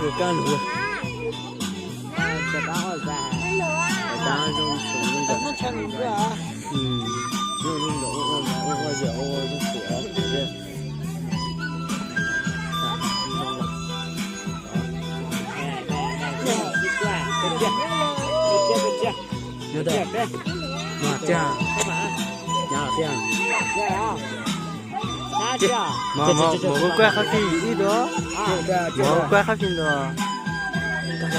Kab lug. Tab zoo zoo nkawm. Zoo zoo nkawm ua ua ua ua zoo zoo nkawm. Mus tiag, mus tiag. Mus kuaj qhov fij ib dua. Mus kuaj qhov fij dua.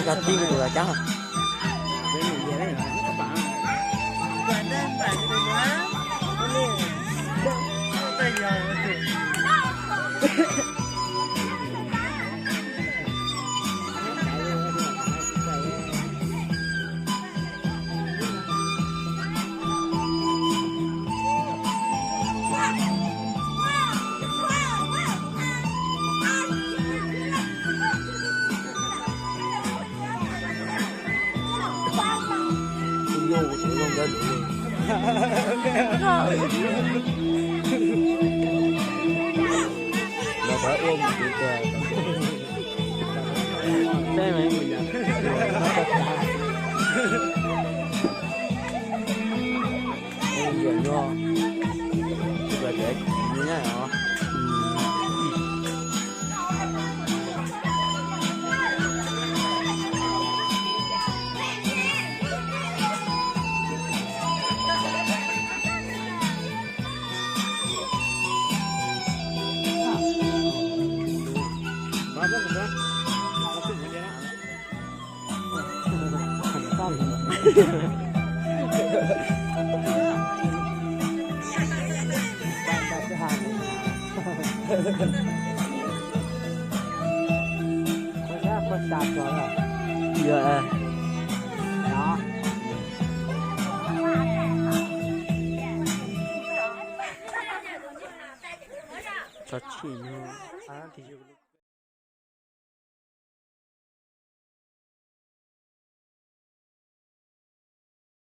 Koj tib tus los cab. Tso tsij no.